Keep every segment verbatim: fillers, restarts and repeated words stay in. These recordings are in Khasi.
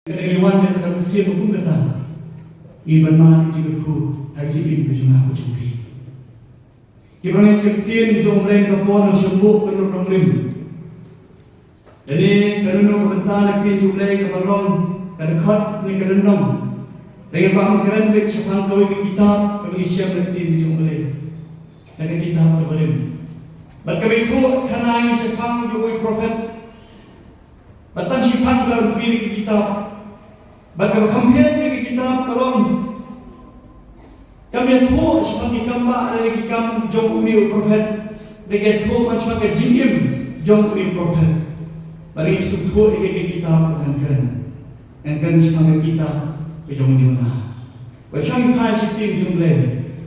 Ka dang ïa wan ka kata ka mynsiem ba kum kata. Ngi ban mad ka jingkyrkhu ha ka jingim ka jong nga ka jong phi. Ki briew, ka ktien jong U Blei ka por nang shim buh ka nur nongrim. Lane kano kano ka bynta na ka ktien jong U Blei kaba long ka dkhot ne ka lynnong. Lane ba ngi kren beit shaphang kawei ka kitab kaba ngi shem na ka ktien jong U Blei. Na ka kitab kaba rim. Bad kaba ïathuh khana ïa ngi shaphang jong uwei u prophet. Bad tang shiphang ka la pynmih ïa ka kitab. Bad kaba kham pher ïa ka kitab ka long, kam ïathuh shaphang ki kam bah lane ki kam jong une u prophet. Dei ka ïathuh ban shaphang ka jingim jong une u prophet. Bad ngi sngewthuh ïa ka kitab ngan kren. Ngan kren shaphang ka kitab ka jong u Jonah. Bad sha ngi phai sha ka ktien jong U Blei,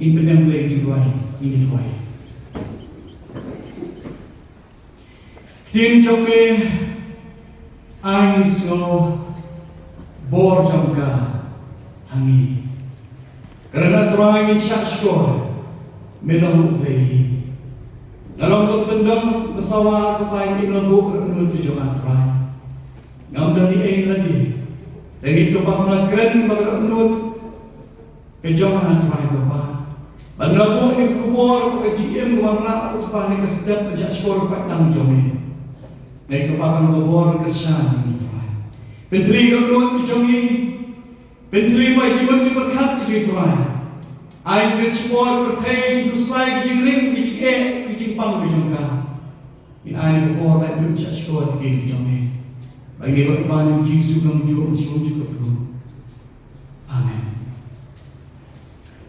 ngin pyndonkam U Blei jingduwai, ngin ïa duwai. Ktien jong me ai ngin sngew bor jong ka ha ngi. Kren, A Trai, ngin shah shkor, me long U Blei. Nga long ka kyndong ba sawa, ka pai, ngin long buh ka dohnud ka jong A Trai. Ngam don ei ei lade. Te ngin kyrpad, nga kren ba ka dohnud ka jong A Trai Kpa. Ban nga buh ïa ka khubor ka jingim ka wanrah u Kpa, ne ka step ka jingshakor ka dang jong me. Ngi kyrpad, ka khubor ka sha ngi Trai. Pyntylli ka dohnud ka jong ngi. Pyntylli ba i jingmut jingpyrkhat ka jong i Trai. Ai ka jingpor pyrthei, jingkhuslai, ka jingring, ka jingeh, ka jingpang ka jong ka. Ngin ai ka por ba ngin jingshakor ka jong me. Ba ngi ïoh ban Jisu nongjuh, Jisu nongjuh ka. Amen.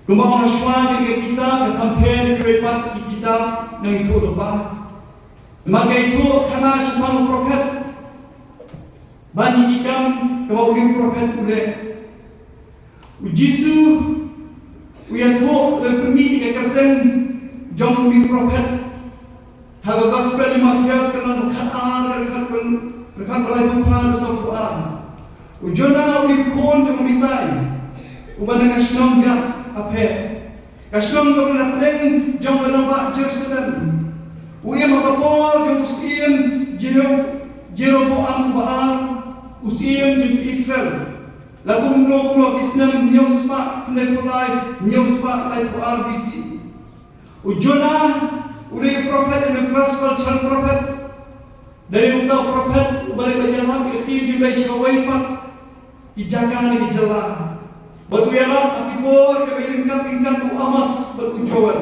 Kumba ong shuwa, ka kitab ka compare kiwei pat ki kitab nongïathuhlypa. Namar ka ïathuh khana shaphang u prophet. Ban ïa ki kam kaba une u prophet u leh. U Jisu u ïathuh lane u pynmih ïa ka kyrteng jong une u prophet. Ha ka Gospel i Mathaios ka lynnong khatar, ka dkhot, ka dkhot ba laiphew phra, ka sawphew ar. U Jonah, une u khun jong u Mitai, uba na ka shnong Gath Hepher, ka shnong kaba na pdeng jong ka nongbah Jerusalem, u im ha ka por jong u syiem Jeho-, Jeroboam uba ar, u syiem jong ki Israel. La kumno kumno ki snem hynñiew spah khyndai phew lai, hynñiew spah laiphew ar B C. U Jonah u dei u prophet, u dei u cross cultural prophet. Dei uta u prophet uba dei ban ïalap ïa ka ktien jong U Blei sha kawei pat ki jaka ne ki jylla. Bad u ïalap ha ki por kiba ryngkat ryngkat u Amos bad u Joel.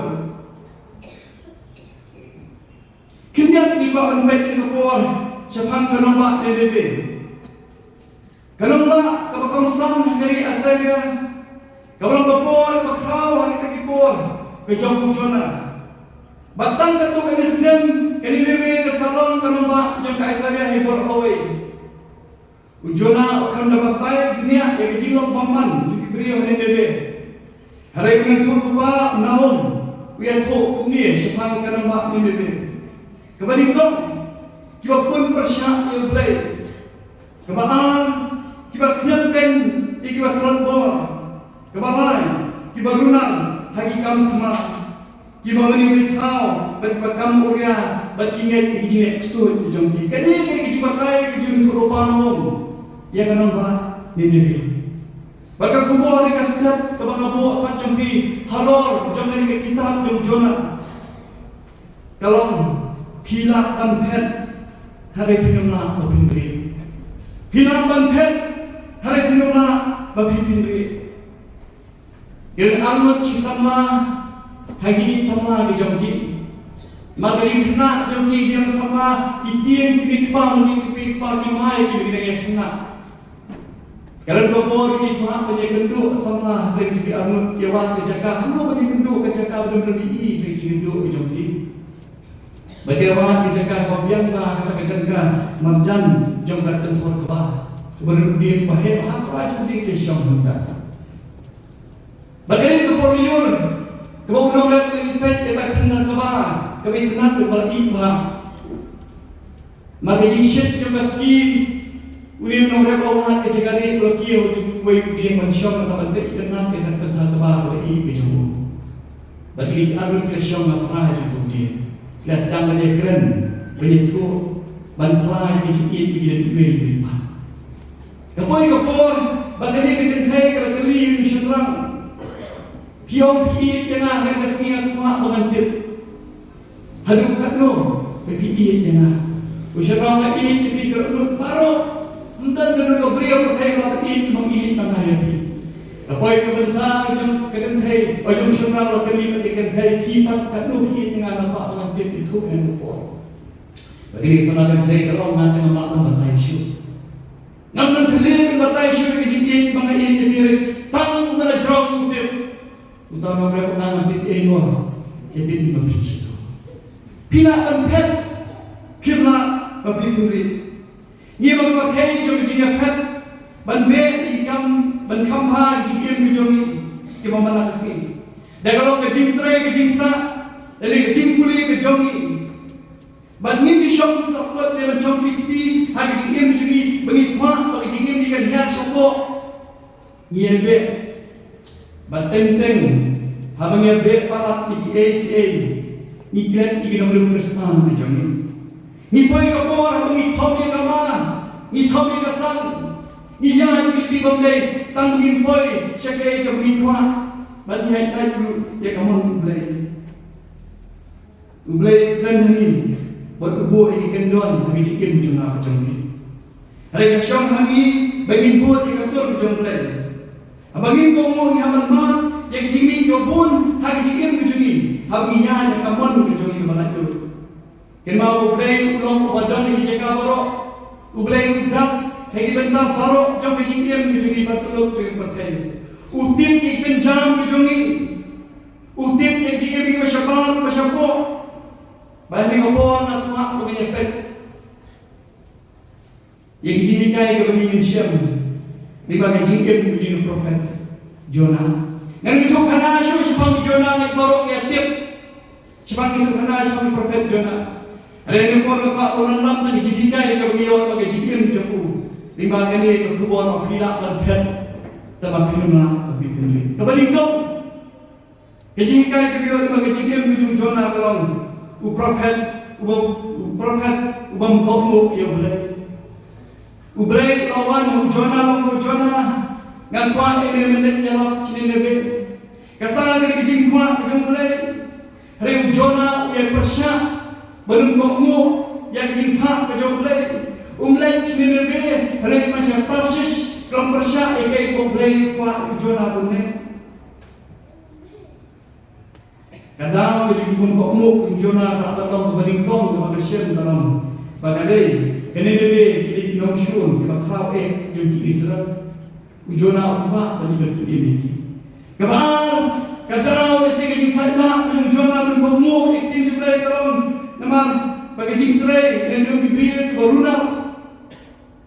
Khyndiat ngi kwah ban peit ïa ka por shaphang ka nongbah Nineveh. Ka nongbah kaba kongsan ha ka ri Assyria, kaba long ka por kaba khraw ha kita ki por ka jong u Jonah. Bad tang katto katne snem ka Nineveh kan sa long ka nongbah jong ka Assyria hi baroh kawei. U Jonah u khlem da batai bniah ïa ka jinglong bymman jong ki briew ha Nineveh. Hynrei u nongïathuhlypa u Nahum u ïathuh kumne shaphang ka nongbah Nineveh. Kaba nyngkong, kiba pun pyrshah ïa U Blei. Kaba ar, kiba khñiot beiñ ïa kiba tlot bor. Kaba lai, kiba runar ha ki kam khmat. Kiba mane briew thaw bad kiba kam uria bad ki ngeit ïa ki jingeh ksuid jong ki. Kane ka dei ka jingbatai ka jong u nongïathuhlypa Nahum ïa ka nongbah Nineveh. Bad ka khubor ne ka step kaba nga buh ha khmat jong phi halor jong kane ka kitab jong u Jonah ka long, phi lah ban phet hynrei phim lah ba phin rieh. Phi lah ban phet hynrei phim lah ba phi phin rieh. Ki arngut ki samla ha ki samla ki jong ki. Namar ki khynnah jong ki, ki samla ki tieng, ki mei kpa, ki kmie kpa, ki mei ki dang ïakhynnah. Ka long ka por ki kwah ban ïakynduh samla hapdeng ki arngut, ki wad ka jaka, kumno ban ïakynduh ka jaka ba don don ïa ki jingkynduh ki jong ki. Ba ki wad ka jaka ba biang ba kata ka jaka marjan jong ka kynthor kba. Kaba don dieng ba heh ba ha kaba jong dieng ki shong hangta. Bad ka dei ka por lyiur kaba u nongrep u la peit ïa kata ka khynnah kaba, kaba itynnad bad ba la ïeit bha. Namar ka jingshit jong ka sngi, une u nongrep u la wad ka jaka rieh, u la kiew ha uwei u dieng ban shong, kata ban peit itynnad ïa kata ka khynnah kaba, kaba ïeit ka jong u. Bad kine ki arngut ki la shong ha phra jong uta u dieng, ki la sdang ban ïakren, ban ïathuh, ban phla ïa ka jingïeit ba ki don iwei iwei pat. Ka Ka por ba kane ka kynthei ka la kylli ïa u shynrang, phi ong phi ïeit ïa nga, ha ka sngi nga kwah ba ngan tip. Haduh katno ba phi ïeit ïa nga? U shynrang, nga ïeit ïa phi ka dohnud baroh. Ym don kano ka briew pyrthei ba la ïeit ba ngan ïeit ma nga ïa phi. Ka poi ka bynta jong ka kynthei, ba jong u shynrang la kylli bad ka kynthei, phi pat katno phi ïeit ïa nga, nga kwah ba ngan tip, ïathuh ha kane ka por. Bad kane ka kynthei ka ong, nga te ngam lah ban batai shuh. Ngam nang thylliej ban batai shuh ïa ka jingïeit ba nga ïeit ïa phi, tang ban da jrong u tip. Uta u nongrep u ong, ngam tip ei mo, ïa tip ïa ma phi shuh. Phi lah ban phet, phim lah ba phi pynrit. Ngi ma ka pyrthei jong ka jingïaphet ban beh ïa ki kam, ban kham bha ïa ki jingim ki jong ngi kiba man la ka sngi. Da ka long ka jingtrei ka jingktah, lane ka jingpule ka jong ngi. Bad ngim ju shong sapoh ne ban shong kti kti ha ka jingim jong ngi, ba ngi kwah ba ka jingim jong ngi kan hiar shapoh. Ngi ïa beh. Bad teng teng, haba ngi ïa beh palat ïa kiei kiei, ngi klet ïa ki nongrim Khristan ki jong ngi. Ngi poi ka por haba ngi thop ïa ka ma, ngi thop ïa ka san, ngi ïaid ïa ki lynti bym dei, tang ngin poi sha kaei kaba ngi kwah. Bad ngi ïaid lait ruh ïa ka mon U Blei. U Blei u kren ha ngi bad u buh ïa ki kyndon ha ka jingim jong nga bad jong phi. Hynrei ka shong ha ngi ba ngin bud ïa ka sur ka jong U Blei. Haba ngin kohnguh ngi hap ban mad ïa ka jingmih ka bun ha ka jingim ka jong ngi, haba ngi ïaid ha ka mon ka jong ngi kaba laitluid. Kynmaw, U Blei u long uba don ha ki jaka baroh. U Blei u dap ha ki bynta baroh jong ka jingim ka jong ngi bad tyllup jong ka pyrthei. U tip ïa ki sienjam ka jong ngi. U tip ïa ka jingim ba shabar ba shapoh. Ba ha kane ka por nga kwah ba ngin ïa peit ïa ka jinghikai kaba ngi ngin shem lyngba ka jingim ka jong u prophet Jonah. Ngan ïathuh khana shuh shaphang u Jonah, ngi baroh ngi ïa tip shaphang, ïathuh khana shaphang u prophet Jonah. Hynrei ha kane ka por nga kwah ban lam tang ka jinghikai kaba ngi ïoh lyngba ka jingim jong u, lyngba kane ka khubor ba phi lah ban phet, tangba phin ym lah ban pynrit. Kaba nyngkong, ka jinghikai kaba ïoh lyngba ka jingim ka jong u Jonah ka long, u prophet, uba, u prophet uba ym kohnguh ïa U Blei. U Blei u la wan ha u Jonah, u ong, ko Jonah, nga kwah ïa me ban leit ïalap sha Nineveh. Kata ka dei ka jingkwah ka jong U Blei. Hynrei u Jonah u ïai pyrshah ban ym kohnguh ïa ka jingkwah ka jong U Blei. Um leit sha Nineveh, hynrei u leit sha Tarshish, ka long pyrshah ïa kaei kaba U Blei u kwah ïa u Jonah ban leit. Ka daw ka jingkohnguh u Jonah ka la long kaba nyngkong kaba nga shem ka long ba ka dei ka Nineveh ki dei ki nongshun kiba khlaw eh jong ki Israel. U Jonah um kwah ban ïa ban pynim ïa ki. Kaba ar, ka daw lehse ka jingsaitlah ka jong u Jonah ban kohnguh ïa ka ktien jong U Blei ka long namar ba ka jingtrei, lane ki briew kiba runar.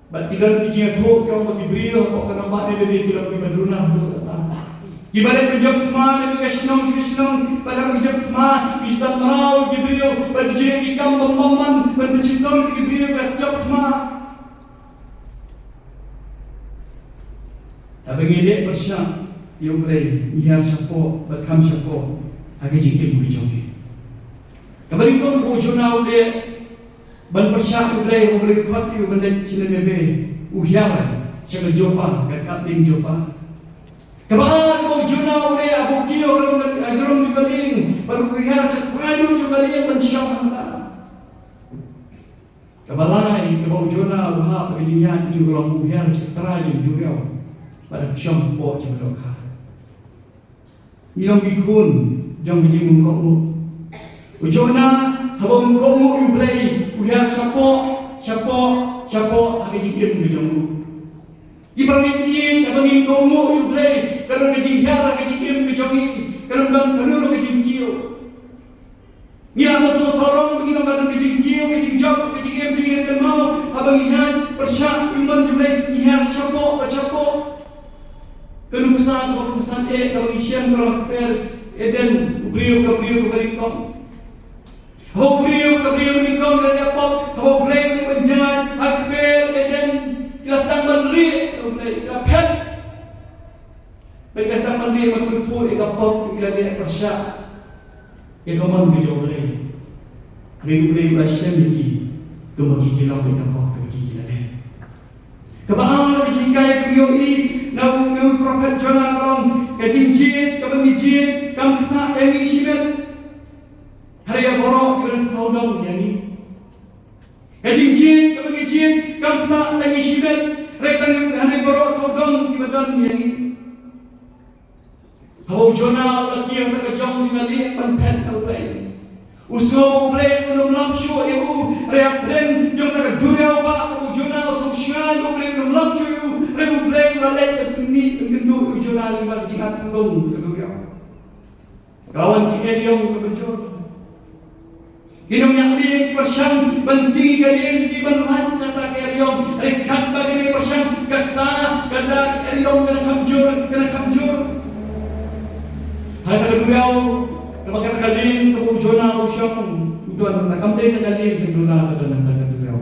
Bad ki don ki jingïathuh ki ong ba ki briew hapoh ka nongbah Nineveh ki long kiba runar haduh katta. Kiba leit ban jop thma na kawei ka shnong sha ka shnong, bad haba ki jop thma ki ju tan mraw ki briew, bad ki ju leh ki kam bym bymman ban pynshitom ïa ki briew ba jop thma. Haba ngi leh pyrshah ïa U Blei, ngi hiar shapoh bad kham shapoh ha ka jingim ka jong ngi. Kaba nyngkong, kaba u Jonah u leh ban pyrshah ïa U Blei, U Blei u khot ïa u ban leit sha Nineveh, u hiar sha ka Joppa, ka kat dieng Joppa. Kaba ar, kaba u Jonah u leh, haba u kiew ha ka jrong jong ka lieng, bad u hiar sha ka trai jong ka lieng ban shong hangta. Kaba lai, kaba u Jonah u hap ha ka jingïaid ka jong u, ka long u hiar sha ka trai jong u duriaw, bad u shong hapoh jong ka dohkha. Ngi long ki khun jong ka jingkohnguh. U Jonah haba um kohnguh ïa U Blei, u hiar shapoh, shapoh, shapoh ha ka jingim ka jong u. Ki para bangeit, haba ngim kohnguh ïa U Blei, ka don ka jinghiar ha ka jingim ka jong ngi, ka don, ka don ka jingkiew. Ngi la ïohsngew sarong ba ngi long ka don ka jingkiew, ka jingjop, ka jingim jong ngi, kynmaw, haba ngi ïaid pyrshah ïa u mon jong U Blei, ngi hiar shapoh bad shapoh. Ka nuksa kaba kongsan eh kaba ngi shem ka long ka kper Eden, u briew, ka briew kaba nyngkong. Haba u briew, ka briew nyngkong ki la leh pop, haba U Blei u leit ban ïaid ha ka kper Eden, ki la sdang ban rieh ïa U Blei, ki la phet. Bad ki la sdang ban rieh ban sngewthuh ïa ka pop kaba ki la leh, pyrshah ïa ka mon ka jong U Blei. Hynrei U Blei u la shem ïa ki kumba ki, ki long ïa ka pop kaba ki, ki la leh. Kaba ar, ka jinghikai ïohi na u, na u prophet Jonah ka long ka jingjied kaba ngi jied kam ktah ïa ngi shimet. Hynrei ïa baroh kiba don sawdong ïa ngi. Ka jingjied kaba ngi jied kam ktah ïa ngi shimet. Hynrei tang hynrei baroh sawdong kiba don ïa ngi. Haba u Jonah u la kiew ïa ka jong jong ka lieh ban phet na U Blei. U sngew ba U Blei un ym lap shuh ïa u, hynrei hapdeng jong ka duriaw ba u Jonah u sngewsih ba U Blei un ym lap shuh ïa u, hynrei U Blei u la leit ban pynmih pynkynduh ïa u Jonah lyngba ka jingat pynlong ka duriaw. Ka wan ki eriong kaba jur. Ki nongñiah lieng ki pyrshang ban king ïa ka lieng ki ban rat na kata ka eriong. Hynrei katba kine ki pyrshang kata, kata ka eriong ka dang kham jur, ka dang kham jur. Ha kata ka duriaw, kaba kata ka lieng kaba u Jonah u shong u don, kata kam dei kata ka lieng jong u Jonah ka don ha kata ka duriaw.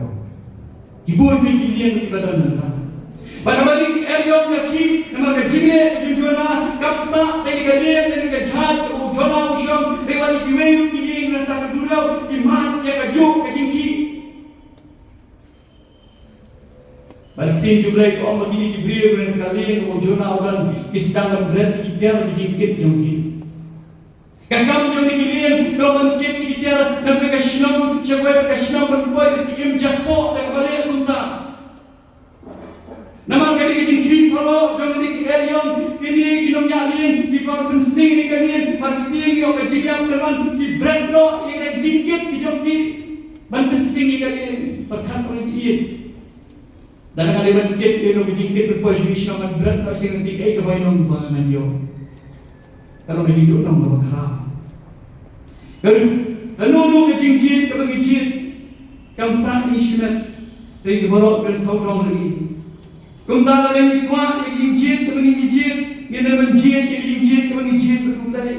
Ki bun ki lieng kiba don nangta. Bad haba ki eriong ki khih namar ka jingleh ka jong u Jonah, kam ktah ïa ka lieng ïa ka jhait kaba u Jonah u shong, hynrei wat kiwei ruh ki lieng nangta ka duriaw ki mad ïa kajuh ka jingkhih. Bad ka ktien jong U Blei ka ong ba kine ki briew nangta ka lieng kaba u Jonah u don ki sdang ban bret ki tiar ki jingkit jong ki. Ka kam jong kine ki lieng ka long ban kit ïa ki tiar na kawei ka shnong sha kawei pat ka shnong ban poi da ki im jakpoh da kaba leh kumta. Namar kane ka jingkhih paralok jong kine ki eriong, kine ki nongñiah lieng ki kwah pynsting ïa ka lieng, bad ki tieng ïoh ka jingïap, ka long ki bret noh ïa ka jingkit ki jong ki ban pynsting ïa ka lieng. Pyrkhat ïa ki ïeit. Lada nga dei ban kit ïa u nong ka jingkit ban poi sha ki shnong, ngan bret noh sha ki, kaei kaba ïa u nong ba ngan ïoh. Ka long ka jingduh nong kaba khraw. Ka long, ka long ka jingjied kaba ngi jied kam ktah ïa ngi shimet. Dei ka baroh ka sawdong ha ngi. Kumta lada ngi kwah ïa ka jingjied kaba ngi jied, ngin dei ban jied ïa ka jingjied kaba ngi jied bad U Blei.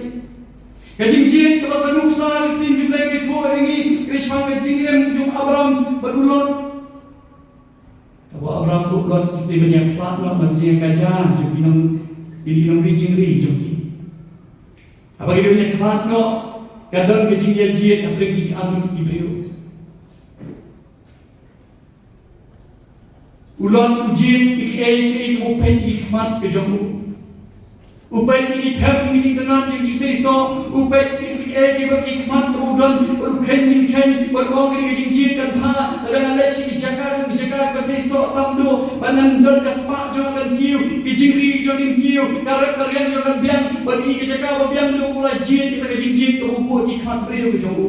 Ka jingjied kaba ka nuksa ka ktien jong U Blei ka ïathuh ïa ngi, ka dei shaphang ka jingim jong u Abram bad u Lot. Haba u Abram bad u Lot ki sdang ban ïakhlad noh na ka jingïakajia jong ki nong, ki nongri jingri jong ki. Haba ki dang ïakhlad noh, ka don ka jingïajied hapdeng jong ki arngut ki briew. U Lot u jied ïa kiei kiei kaba u peit ki khmat ka jong u. U peit ïa ki them ki jingtnat jong ki seisoh, u peit ïa kiei kiei baroh ki khmat kaba u don, bad u kheiñ jingkheiñ, bad u ong kane ka jingjied kan bha, lada ngan leit sha ki jaka, ki jaka ba seisoh tam duh, bad ngan don ka spah jong nga kan kiew, ki jingri jong nga kin kiew, ka rep ka riang jong nga kan biang, bad ïa ka jaka ba biang duh u la jied, kata ka jingjied kaba u buh ki khmat briew ka jong u.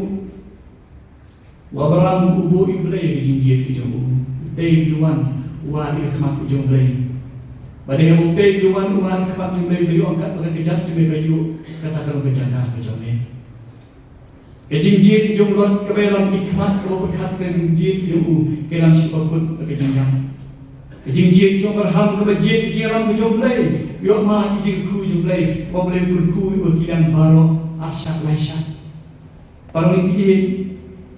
U Abraham u buh ïa U Blei ka jingjied ka jong u. U tei u wan, u wad ïa ka khmat ka jong U Blei. Bad haba u tei u wan, u wad ïa ka khmat jong U Blei, U Blei u ong katba ka kjat jong me ka ïuh, kata ka long ka jaka ka jong me. Ka jingjied ka jong u Lot kaba ïalam ki khmat kaba pyrkhat ka jingjied ka jong u, ka ïalam shi bakut ka jingïap. Ka jingjied jong u Abraham kaba jied ka jingïalam ka jong U Blei, ïoh mad ka jingkyrkhu jong U Blei, kaba U Blei u kyrkhu ïa u ha ki liang baroh, arshah laishah. Para ngi ïeit,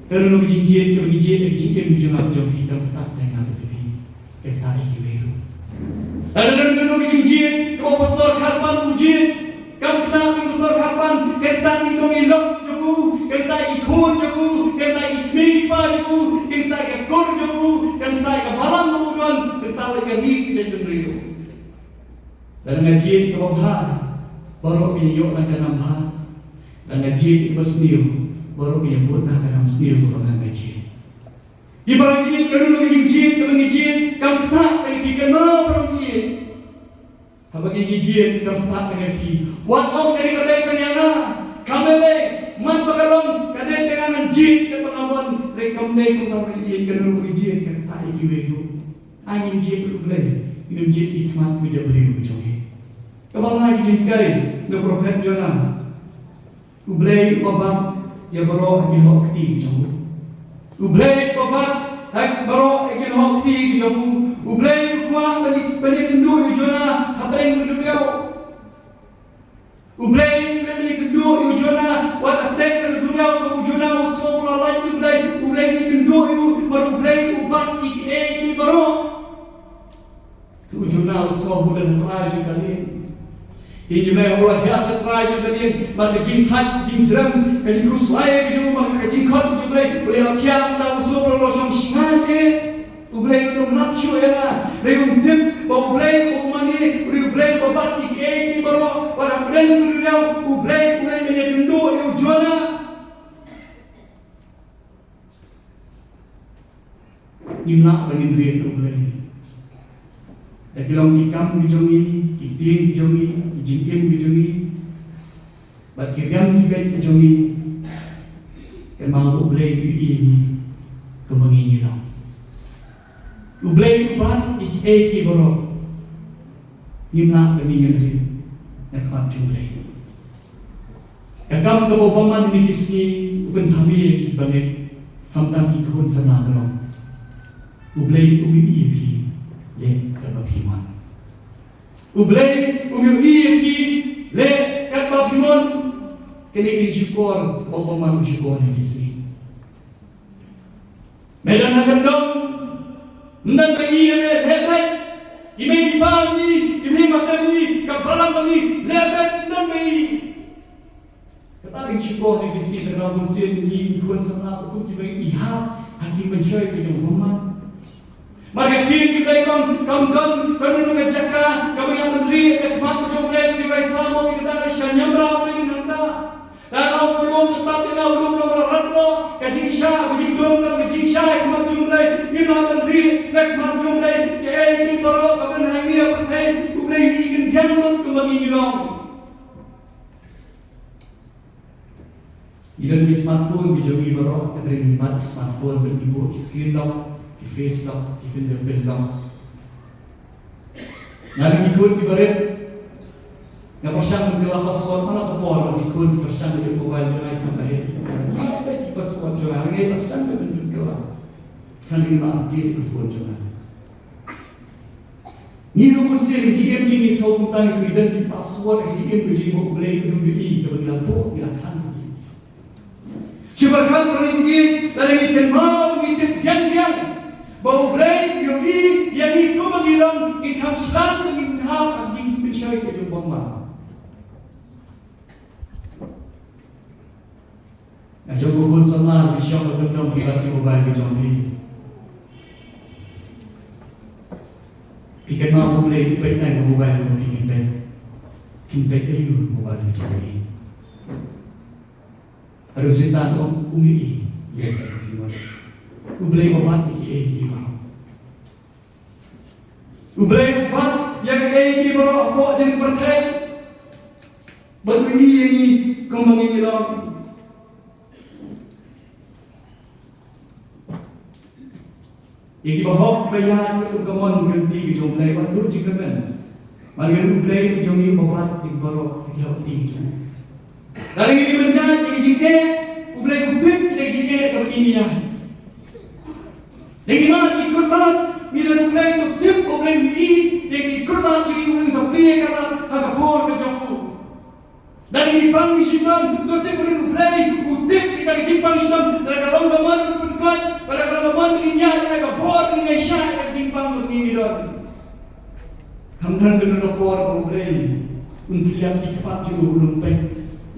kano kano ka jingjied kaba ngi jied, ka jingim jong nga jong phi kam ktah ïa nga bad phi. Ka ktah ïa kiwei ruh. Lada don kano ka jingjied kaba u Pastor Kharpan u jied, kam ktah ïa u Pastor Kharpan, ka ktah ïa ki nongïalok jong u, ka ktah ïa ki khun jong u, ka ktah ïa ki kmie ki kpa jong u, ka ktah ïa ka kur jong u, ka ktah ïa ka balang jong u don, ka ktah ïa ka ri ka jaitbynriew. Lada nga jied kaba bha, baroh kin ïoh lang ka nam bha. Lada nga jied kaba sniew, baroh kin ïabud lang ka nam sniew kaba nga nga jied. Ïa baroh ïeit, kano kano ka jingjied kaba ngi jied, kam ktah ïa phi, kano baroh ïeit. Haba ngi ngi jied, kam ktah ïa phi. Wat ong kane ka dei tang ïa nga, kam dei, mat ba ka long, ka dei tang ïa nga ngan jied katba nga mon, hynrei kam dei kumta baroh ïeit, kano kano ka jingjied, ka ktah ïa kiwei ruh. Ai ngin jied bad U Blei, ngim jied ki khmat ki jabriew ki jong ngi. Kaba lai ka jinghikai na u prophet Jonah. U Blei uba bat ïa baroh ha ki lyoh kti ki jong u. U Blei uba bat ha baroh ha ki lyoh kti ki jong u. U Blei u kwah ban ïa, ban ïakynduh ïa u Jonah hapdeng ka duriaw. U Blei u dei ban ïakynduh ïa u Jonah, wat hapdeng ka duriaw kaba u Jonah u sngew ba u la lait ïa u Blei, u Blei u ïakynduh ïa u, namar u Blei u bat ïa kiei kiei baroh. U Jonah u sngew ba u don ha trai jong ka lieng. Ïa u Jonah u la hiar sha trai jong ka lieng, namar ka jingthait, jingjrem, ka jingkhuslai ka jong u, namar ka jingkhot jong u Blei, u la hiar, u sngew ba u la shong shngaiñ eh. U Blei um lap shuh ïa nga. Hynrei um tip ba U Blei u mane, U Blei uba bat ïa kiei kiei baroh, wat hapdeng ka duriaw, U Blei u leit ban ïakynduh ïa u Jonah. Ngim lah ban ïeng rieh na U Blei. Da ki long ki kam ki jong ngi, ki ktien ki jong ngi, ki jingim ki jong ngi, bad ki riam ki beit ki jong ngi, kynmaw ba U Blei u ïohi ïa ngi kumba ngi ngi long. U Blei u bat ïa kiei kiei baroh. Ngim lah ban ïeng rieh na khmat jong U Blei. Ka kam kaba bymman kine ki sngi u pynthame ïa ki bangeit, khamtam ki khun samla ka long. U Blei um ïohi ïa phi leh katba phi mon. U Blei um ïohi ïa phi leh katba phi mon. Kane ka dei ka shukor kaba bymman, ka shukor kine ki sngi. Me don ha kyndong, ym don ba ïohi ïa me, leh beit. I mei i pa ngi, i mei masa ngi, ka balang ngi, leh beit, ym don ba ïohi. Kata ka dei ka shukor kine ki sngi, te ka daw bun sien ngi, ngi khun samla, kum ki bangeit ngi hap ha ki jingpynshoi ka jong u bymman. Namar ka ktien jong U Blei kam, kam don kano kano ka jaka kaba ngi hap ban rieh ha khmat ka jong U Blei, ngi rai sa mo, kata ka dei ka niam rau, ngi nang ta. Lada u lum u tap ïa nga, u lum u long ba la rat mo, ka jingshai, ka jingdum, ka jingshai ha khmat jong U Blei, ngim lah ban rieh ha khmat jong U Blei. Kiei kiei baroh kaba don ha ngi ha pyrthei, U Blei u ïohi khyndiat lut kumba ngi ngi long. Ngi don ki smartphone ki jong ngi baroh, hynrei ngi bat ki smartphone ban ngi buh ki screen lock, ki face lock, ki fingerprint lock. Nga ruh ki khun kiba rit, nga pyrshang ban kylla password, man la ka por ba ki khun ki pyrshang ban ïoh mobile jong nga, ki kynmaw ïa ki password jong nga, nga pyrshang ban pynkylla. Kane nga la update ka phone jong nga. Ngi ruh bun sien ha ka jingim jong ngi, shu kumta ngi shu don ki password ha ka jingim ka jong ngi ba U Blei un ïohi kaba ngi la buh, ngi la khan. Shu pyrkhat pyrkhat ïa, lada ngi kynmaw, ngi tip biang biang ba U Blei u ïohi ïa ngi kumba ngi long, ngin kham shlur, ngin kham ha ka jingpynshoi ka jong u bymman. Nga shu kwah khun samla, phi shong ha kyndong, phi bat ki mobile ki jong phi. Phi kynmaw U Blei u peit ïa ka mobile ba phi pynpeit. Pynpeit ïa u mobile ki jong phi. Haduh Soitan um, um ïohi ïa ka jingmut. U Blei u bat ïa kiei kiei baroh. U Blei u bat ïa kiei kiei baroh hapoh jong ka pyrthei. Bad u ïohi ïa ngi kumba ngi ngi long. Ïa kiba hok ba ïaid kum ka mon ka lynti ka jong U Blei, wat duh jingkyrmen. Namar U Blei u jong ngi uba bat ïa baroh ki hok ki jong ngi. Lada ngi dei ban ïaid ïa ki jingeh, U Blei u tip ïa ki jingeh kaba ngi ïaid. Lada ngi mad ïa ki kut lad, ngi don U Blei u tip, U Blei u ïohi ïa ki kut lad jong ngi, u ïohi sa plie ïa ka lad ha ka bor ka jong u. Lada ngi pang ngi shitom, to tip ba U Blei u tip ïa ka jingpang shitom, lada ka long ka mon u pynkoit, lada ka long ka mon ba ngin ïaid, lada ka bor ba ngin ïaishah ïa ka jingpang ba ngin ïadon. Kam don kano kano ka por ba U Blei un khylliap ki kpat jong u, un peit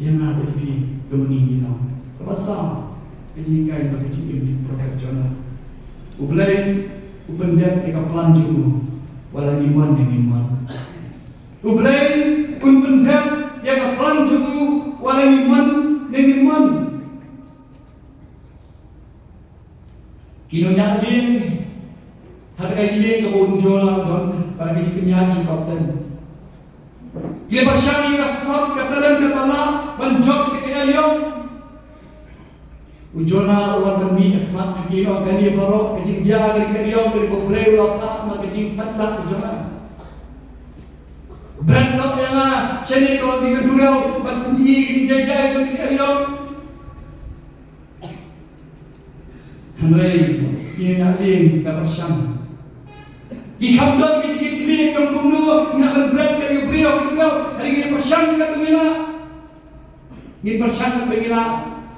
ïa nga bad ïa phi kumba ngi ngi long. Kaba saw, ka jinghikai bad ka jingim u prophet Jonah. U Blei u pyndep ïa ka plan jong u, wat la ngi mon ne ngim mon. U Blei un pyndep ïa ka plan jong u, wat la ngi mon ne ngim mon. Ki nongñiah lieng ha kata ka ïing kaba u Jonah u don, bad ka jingpynïaid jong u kapten, ki la pyrshang ïa ka sap ka talent kaba lah ban jop ïa ka eriong. U Jonah u wan ban mih ha khmat jong ki, u ong, kane baroh ka jingjia ka dei ka eriong kaba U Blei u la phah, namar ka jingsatlak u Jonah. Bret noh ïa nga shane, ka long ka duriaw, ban pyni ka jingjia jong ka eriong. Hynrei ki nongñiah lieng ki la pyrshang. Ki kham don ka jingkitkhlieh, ki ong kumno ngi lah ban bret ïa u briew ha ka duriaw, hynrei ki la pyrshang katba ngi lah. Ngin pyrshang katba ngi lah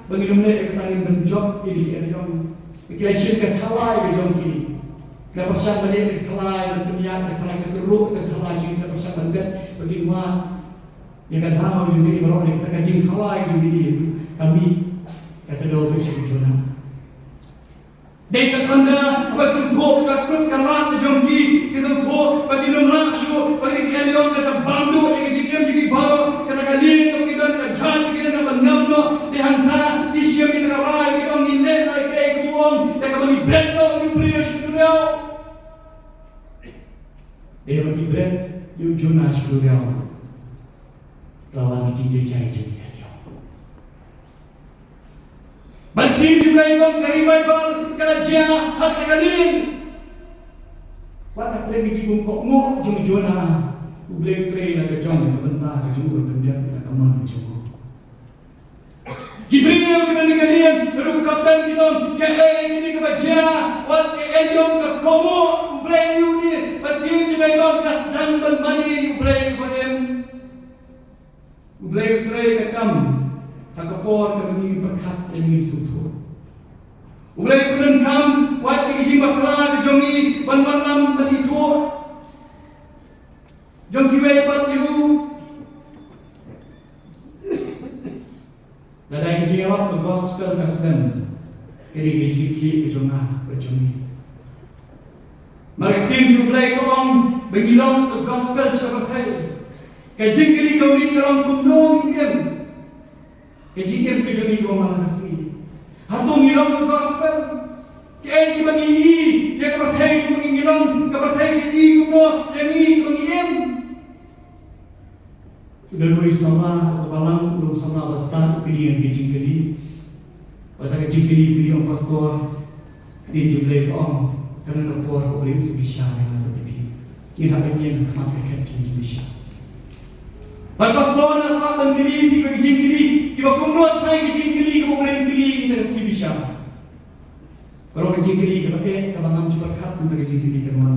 ba ngin ym leh ïa kata, ngin pynjop ïa ki eriong. Ki la shim ka khalai ka jong ki. Ki la pyrshang ban leh ka khalai, ban pynïaid ka khalai, ka kyrhuh ka khalai jong ki, ki la pyrshang ban bet ba kin wad ïa ka daw jong ki baroh, ïa kata ka jingkhalai jong ki, ka mih ïa ka daw ka jong u Jonah. Dei ka tanda ba ki sngewthuh ka kut ka rat ka jong ki, ki sngewthuh ba ki nym rah shuh, ba ki dei ki eriong, ka sa bam duh ïa ka jingim jong ki baroh. Kata ka lieng kaba ki don, ka jait ba ki don, kaba ngam noh. Dei hangta ki shim ïa ka rai, ki ong ngin leh noh ïa kaei kaba u ong, da kaba ngi bret noh ïa u briew sha u duriaw. Dei ba ki bret ïa u Jonah sha u duriaw. Ka la wan ka jingjynjar jong ki eriong. Bad ki jingim jong ka revival ka la jia ha kata ka lieng. Wat la pyrshah ka jingkohnguh jong u Jonah, U Blei u trei na ka jong ka bynta ka jong u ban pyndep na ka mon ka jong u. Ki briew kiba na ka lieng, ruh kapten ki ong, kaei kane kaba jia, wat ka eriong ka kohnguh, U Blei u ni, bad ki jingim jong ka sdang ban mane ïa U Blei uba im. U Blei u trei ka kam ha ka por kaba ngi pyrkhat, ngi sngewthuh. U Blei u pyndonkam wat ïa ki jingbakla ka jong ngi ban wallam ban ithuh jong kiwei pat ïa u. Lada ka jingïalap ka gospel ka slem, ka dei ka jingkit ka jong nga bad jong ngi. Mar ka ktien jong U Blei ka ong ba ngi long ka gospel sha ka pyrthei. Ka jingkylli kaba mih ka long kumno ngi im. Ka jingim ka jong ngi kaba man la ka sngi. Hato ngi long ka gospel? Kaei kaba ngi ïohi ïa ka pyrthei kaba ngi long, ka pyrthei ka ïohi kumno ïa ngi kaba ngi im? U don uwei u samla, u balang, u don u samla ba stad, u kylli ïa ka jingkylli. Bad kata ka jingkylli, u kylli, ong, Pastor, ka ktien jong U Blei ka ong, ka don ka por ba U Blei un sa bishar ïa nga bad ïa phi. Ngin hap ban ïeng ha khmat ka khet jong ka jingbishar. Bad Pastor, nga kwah ban kylli ïa phi ka jingkylli, kiba kumno trai ka jingkylli kaba U Blei un kylli ïa ka sngi bishar. Ka long ka jingkylli kaba eh, kaba ngam ju pyrkhat, kumta ka jingkylli ka mon.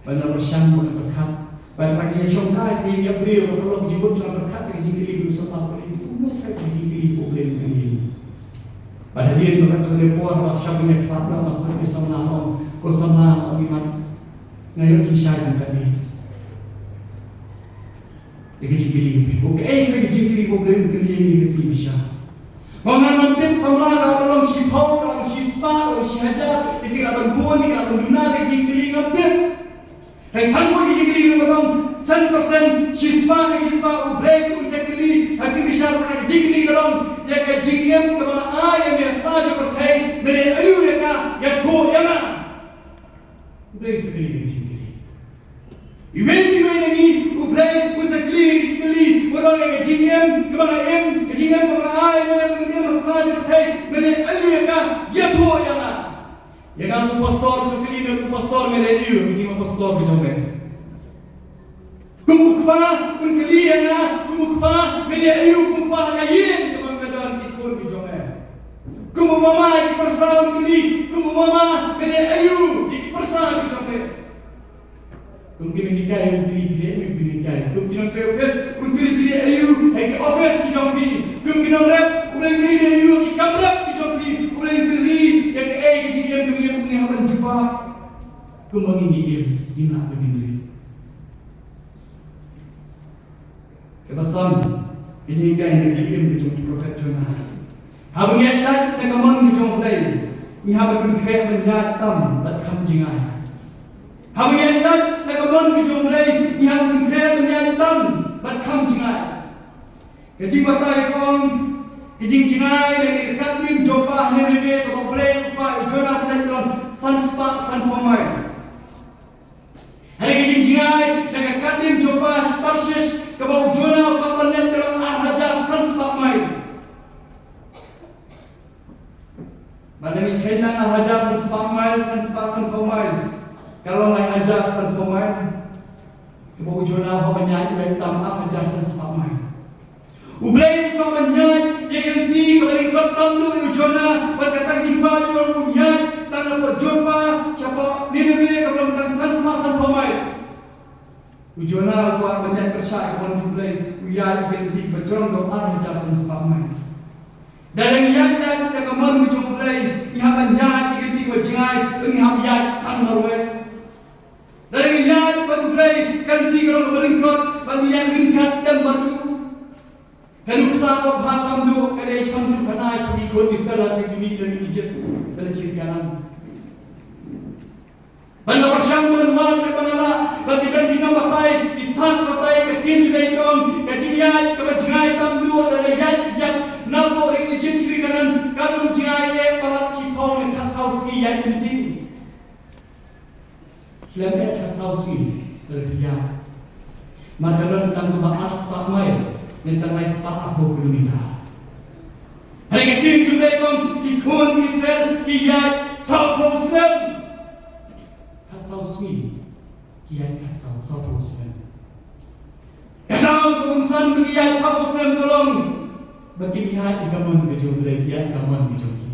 Ba nga pyrshang ba nga pyrkhat. Ba nga ïa shong kai, ïa briew, ba ka long ka jingmut jong nga pyrkhat ka jingkylli ka long sapa, ka long kumno ka jingkylli ka U Blei un kylli. Ba hadien ba ka tu le por ba shah ban ïa khlad na ba ka samla ong, ko samla ong, imat nga ïoh jingshai tang katne. Ïa ka jingkylli, ko kaei ka jingkylli ba U Blei un kylli ïa ngi ka sngi bishar. Ba nga ngam tip samla ka long shiphew, ka long shispah, ka long shihajar, ka sngi ka ban bun, ka ban duna ka jingkylli ngam tip. Hynrei tang ka jingkylli ka long san percent, shispah, ka shispah, U Blei un sa kylli ha ka sngi bishar, ka jingkylli ka long ïa ka jingim kaba nga ai ïa me ha sla jong ka pyrthei, me leh aïu ïa ka, ïathuh ïa nga. U Blei un sa kylli ka jingkylli. Iwei pa iwei na ngi, U Blei un sa kylli ïa ka jingkylli, u ong ïa ka jingim kaba nga im, ka jingim kaba nga ai, nga im, nga im ha sla jong ka pyrthei, nga leh aïu ïa ka, ïathuh ïa nga. Ïa nga kum u pastor, sa kylli nga kum u pastor, nga leh aïu ïa ka jingim pastor ka jong me. Kum u kpa un kylli ïa nga, kum u kpa, me leh aïu kum u kpa ha ka ïing kaba me don ki khun ki jong me. Kum u mama ïa ki pyrsa un kylli, kum u mama, me leh aïu ïa ki pyrsa ki jong me. Kum ki nonghikai un kylli, phi leh aïu, phi nonghikai. Kum ki nongtrei office un kylli, phi leh aïu ha ki office ki jong phi. Kum ki nongrep, U Blei un kylli, leh aïu ki kam rep ki jong phi. U Blei un kylli ïa kaei ka jingim ka jong ngi, ngi hap ban jubab. Kumba ngi im, ngim lah ban im. Kaba san, ka jinghikai na ka jingim ka jong u Prophet Jonah. Haba ngi ïaid lait na ka mon ka jong U Blei, ngi hap ban pynkhreh ban ïaid tam bad kham jngai. Haba ngi ïaid lait na ka mon ka jong U Blei, ngi hap ban pynkhreh ban ïaid tam bad kham jngai. Ka jingbatai ka ong, ka jingjngai na ka katlim Joppa ha Ninive kaba U Blei u kwah ïa u Jonah ban leit ka long san spah sanphew mail. Hynrei ka jingjngai na ka katlim Joppa sha Tarshish kaba u Jonah u kwah ban leit ka long ar hajar san spah mail. Bad lada ngi kheiñ ar hajar san spah mail, san spah sanphew mail, ka long lai hajar sanphew mail. Kaba u Jonah u hap ban ïaid lait tam ar hajar san spah mail. U Blei u kwah ban ïaid ïa ka lynti kaba lyngkot tam duh ïa u Jonah, bad kata ka jingkwah jong u ban ïaid tang napoh Joppa shapoh Ninive kaba long tang san spah sanphew mail. U Jonah u kwah ban ïaid pyrshah ïa ka mon U Blei, u ïaid ïa ka lynti kaba jrong, ka ar hajar san spah mail. Lada ngi ïaid ïa ka mon ka jong U Blei, ngi hap ban ïaid ïa ka lynti kaba jngai, ngi hap ïaid tang marwei. Lada ngi ïaid bad U Blei, ka lynti ka long kaba lyngkot, bad ngi ïaid ryngkat lem bad u. Ka nuksa kaba bha tam duh ka dei shaphang jong u Kanaan, shaphang ki khun Israel haba ki mih na Ijipt ban leit sha Kanaan. Ban da pyrshang ban wad ne ban ala, ba ki don ki nongbatai, ki stad batai, ka ktien jong ka ong, ka jingïaid kaba jngai tam duh, da la ïaid ki jait napoh ri Ijipt sha ri Kanaan, kam jngai eh palat shiphew ne khatsaw sngi ïaid lynti. Slem eh khatsaw sngi, da la pynïaid. Mar ka don tang kaba ar spah mail, ne tang lai spah arphew kilometer. Hynrei ka ktien jong U Blei ka ong, ki khun Israel ki ïaid sawphew snem. Khatsaw sngi, ki ïaid khatsaw, sawphew snem. Ka daw kaba kongsan ba ki ïaid sawphew snem ka long ba kim ïaid ïa ka mon ka jong U Blei, ki ïaid ïa ka mon ka jong ki.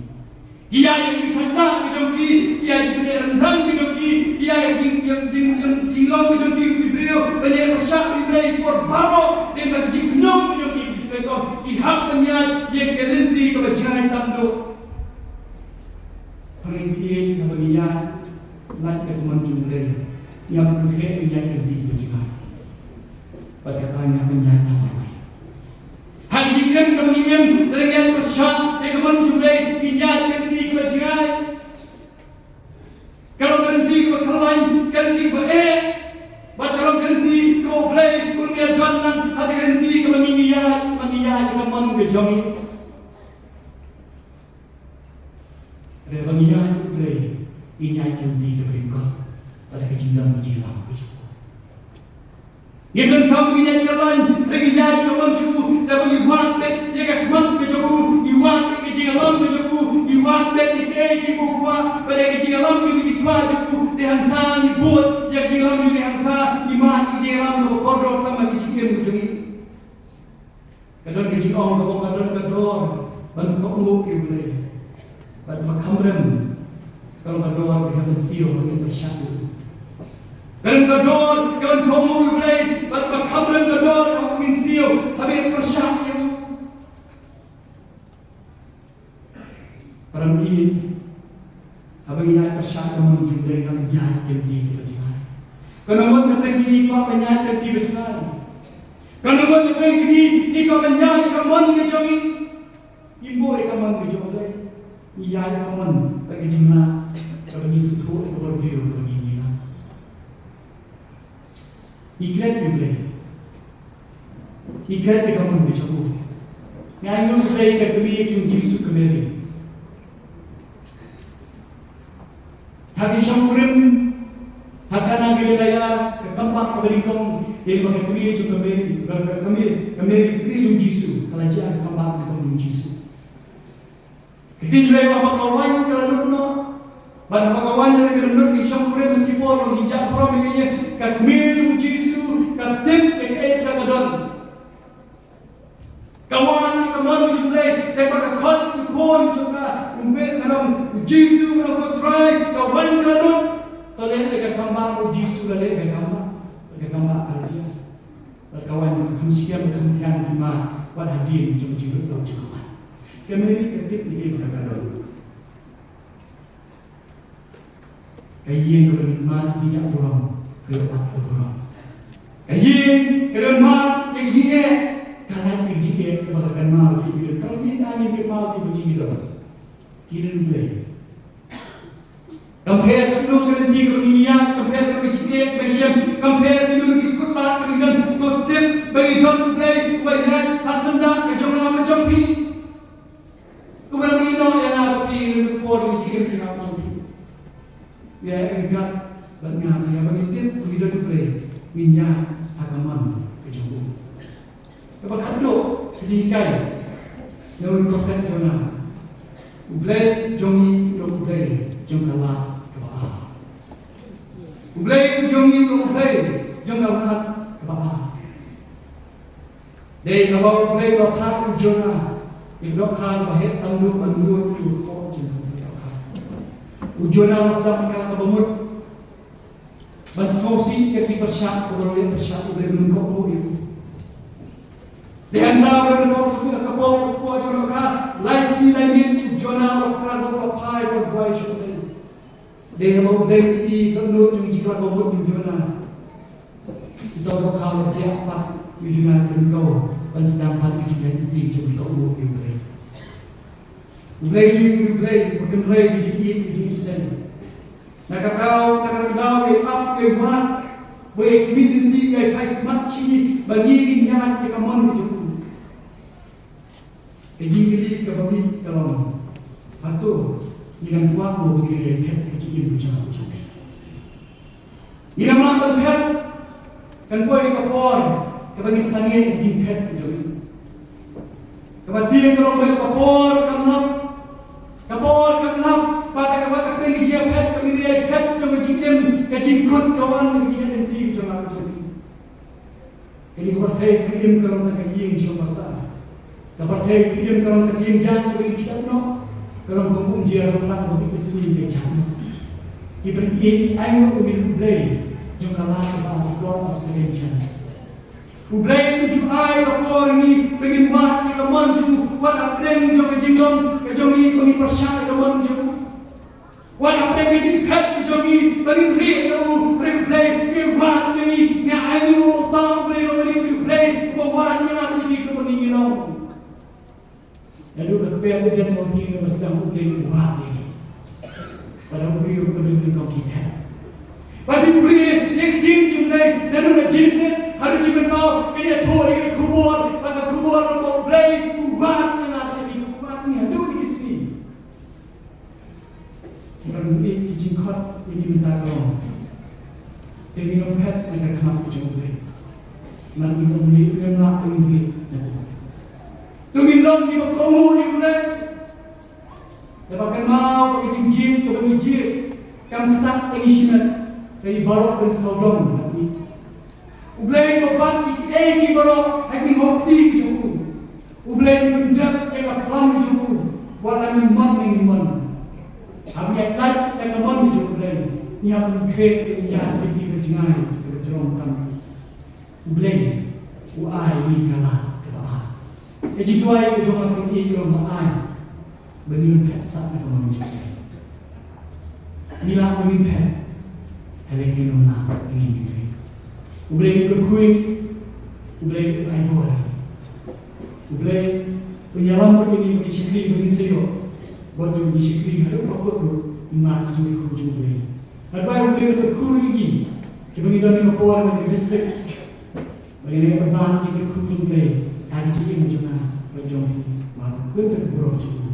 Ki ïaid ïa ka jingsaitjah ka jong ki, ki ïaid ïa ka jingryndang ka jong ki, ki ïaid ïa ka jing, jing, jing, jing, jinglong ka jong ki, ki briew, ban ïa pyrshah ïa U Blei por baroh, te ba ka jingpynlong ka jong ki, ki Blei ko, ki hap ban ïaid ïa ka lynti kaba jngai tam duh. Pyrshah ïa ka ba ngi ïaid, lait ïa ka mon jong U Blei, ngi hap ban khreh ïa ka lynti kaba jngai. Bad kata ngi hap ban ïaid tang marwei. Ha ka jingim kaba ngi im, lada ngi ïaid pyrshah ïa ka mon jong U Blei, ngin ïaid ka lynti kaba jngai. Ka long ka lynti kaba khlaiñ, ka lynti kaba eh. Bad ka long ka lynti kaba U Blei un ïadon lang, ha ka lynti kaba ngi ïaid, ba ngi ïaid ïa ka mon ka jong ngi. Hynrei ba ngi ïaid U Blei, ngin ïaid ka lynti kaba lyngkot, bad ka jingdon ka jingïalam ka jong U. Ngim donkam ba ngin ïaid kyllaiñ, hynrei ngin ïaid ka mon jong U, da ba ngi wad beit ïa ka khmat ka jong U, ngi wad beit ka jingïalam ka jong U, ngi wad beit ïa kiei kiei ba U kwah, bad ïa ka jingïalam ka jong U, dei hangta ngi bud ïa ka jingïalam, dei hangta ngi mad ïa ka jingïalam kaba kordor tam ha ka jingim ka jong ngi. Ka don ka jingong kaba ong ka don ka dor ban kohnguh ïa U Blei. Bad ba kham rem ka long ka dor ban hap ban siew ban pyrshah ïa U. Ka don ka dor ka ban kohnguh ïa U Blei, bad ba kham rem ka dor ka ban siew ban pyrshah ïa U. Para bangeit, haba ngi ïaid pyrshah ka mon jong U Blei, ngi ïaid ka lynti kaba jngai. Kano ngut na pdeng jong ngi kwah ban ïaid ka lynti ba jngai? Kano ngut na pdeng jong ngi, ngi kwah ban ïaid ka mon ka jong ngi? Ngim buh ïa ka mon ka jong U Blei. Ngi ïaid ka mon bad ka jingmut kaba ngi sngewthuh ïa ka bor briew kaba ngi ïa. Ngi klet ïa U Blei. Ngi klet ïa ka mon ka jong U. Nga ainguh ïa U Blei ka kmie ka jong U Jisu, ka Mary. Ha ki shongkurim ha Kana Galilea, ka kambah kaba nyngkong, ïa ka kmie jong ka Mary, ka, ka kmie, ka Mary, kmie jong U Jisu, ka la jia ka kambah kaba nyngkong jong U Jisu. Ka ktien jong U Blei ka ong ba ka waiñ ka la lut noh. Bad haba ka waiñ ka la lut, ki shongkurim ki por ki jingburom ïa ka kmie jong U Jisu, ka tip ïa kaei kaba ka don. Ka wad ïa ka mon jong U Blei, te ba ka khot ka khun jong ka, U Blei ka long, U Jisu ka long U Trai, ka waiñ ka la lut. To leh ïa ka kambah, U Jisu la leh ïa ka kambah. Ka kambah ka la jia. Bad ka waiñ ka kham shyiap, ka kham thiang ki mar, wat hadien jong ka jinglut noh jong ka waiñ. Ka Mary ka tip ïa kaei ba ka don. Ka ïing kaba don mar jingburom, ka ïoh pat ka burom. Ka ïing kaba don mar jingeh, ka lait jingeh, kaba ka kynmaw ïa ki ba ngin kynmaw ïa ki ba ngin don. Ki don Blei. Compare katno ka lynti kaba ngi ïaid, compare katno ka jingeh kaba ngi shem, compare katno ki kyrpad kaba ngi don, to tip ba ngi don U Blei uba ïaid ha syndah ka jong nga bad jong phi. Uba ïaid ïa nga bad phi, ïa ka por jong ka jingim jong nga bad jong phi. Ïa, ïa ka, bad nga, ïa ba ngi tip ba ngi don U Blei, ngin ïaid ha ka mon ka jong U. Kaba khatduh ka jinghikai na u prophet Jonah. U Blei jong ngi u long U Blei jong ka lad kaba ar. U Blei jong ngi u long U Blei jong ka lad kaba ar. Dei haba U Blei u la phah ïa u Jonah ïa ka dohkha kaba heh tang duh ban mut ïa u kpoh jong ka dohkha. U Jonah u la sdang ïa ka kaba mut. Ban sngewsih ïa ki pyrshah, kaba u la leh pyrshah, u la leh ban kohnguh ïa u. Dei hangta u la leh ban kohnguh ïa ka kpoh, ka kpoh jong ka, lai sngi lai miet u Jonah u la phai, u la phai, u la duwai sha U Blei. Dei haba U Blei u ïohi ka dohnud jong ka jingkhlad ba mut jong u Jonah. Ïa uta u dohkha u la biah pat ïa u Jonah ka ryngkew ban sdang pat ïa ka jingïaid lynti jong ka kohnguh ïa U Blei. U Blei jong ngi u Blei uba kynrei ka jingïeit, ka jingsdang. Na ka daw, na ka daw ïa ap ïa wad, ba ïa khmih lynti ïa phai khmat shi ba ngi ngin ïaid ïa ka mon ka jong u. Ka jingkylli kaba mih ka long, hato ngi dang kwah mo ba ngi dei phet ka jingim ka jong u? Ngi dang lah ban phet, kan poi ka por kaba ngin sangeh ka jingphet ka jong ngi. Kaba tieng ka long ba ka por kam lap. Ka por kam lap. Bad ka wat hapdeng ka jingphet kaba ngi dei phet jong ka jingim, ka jingkut ka wan ka jingim ka jong ngi. Kane ka pyrthei ka im ka long tang ka ïing shong basa. Ka pyrthei ka im ka long tang ka ïing jaiñ kaba ngi khiah noh. Ka long kum u jia ruh lang ba ngi ka sngi ka jaiñ noh. Ki briew ki ainguh ïa U Blei jong ka lad kaba ar, God of second chance. U Blei u ju ai ka por ngi ba ngin wad ïa ka mon jong u, wat hapdeng jong ka jinglong ka jong ngi ba ngi pyrshah ïa ka mon jong u. Wat hapdeng ka jingphet ka jong ngi ba ngin rieh ïa u, hynrei U Blei u wad ïa ngi. Nga ainguh uta U Blei ba ngi rieh ïa U Blei, uba wad ïa nga ba ngi rieh kumba ngi long. Naduh ka kper Eden, U Blei u sdang, U Blei u wad ïa ngi. Bad U Blei u kyrkhu ïa ngi kum ki phet. Bad phi pule ïa ka ktien jong U Blei naduh ka Genesis haduh Jingmynpaw, ka ïathuh ïa ka khubor, bad ka khubor ba U Blei u wad ïa nga, U Blei u wad ïa nga haduh kine ki sngi. Ki ïeit ki jingkhot ïa ngi mynta ka long, te ngin ym phet na ka khmat ka jong U Blei. Namar ngin ym leh, ngim lah ngin leh na ka. To ngin long kiba kohnguh ïa U Blei. Naba kynmaw ba ka jingjied kaba ngi jied kam ktah tang ïa shimet, ka i baroh ban sawdong bad ngi. U Blei uba bat ïa kiei kiei baroh ha ki hok kti ki jong u. U Blei u pyndep ïa ka plan jong u. Wat la ngim mon ne ngim mon, haba ngi ïaid lait da ka mon jong U Blei, ngi hap ban khreh ban ïaid lynti ka jngai kaba jrong tam. U Blei u ai ïa ngi ka lad kaba ar. Ka jingduwai ka jong nga ka ïeit ka long ba ai ba ngin phet sah na ka mon jong U Blei. Ngi lah ba ngin phet, hynrei ngim lah ba ngin phet. U Blei u kyrkhu ïa ngi, U Blei u ai bor ïa ngi. U Blei u ïalam ïa ngi ba ngin shakri, ba ngin sa ïoh. Bad ba ngin shakri haduh ba kut ruh, ngim lah jingkyrkhu jong U Blei. Nga duwai U Blei u kyrkhu ïa ngi kiba ngi don ha ka por, ha ka district, ba ngin ïoh ban bam jingkyrkhu jong U Blei ha ka jingim jong nga bad jong phi. Ba ngin kyrkhu jong U Blei.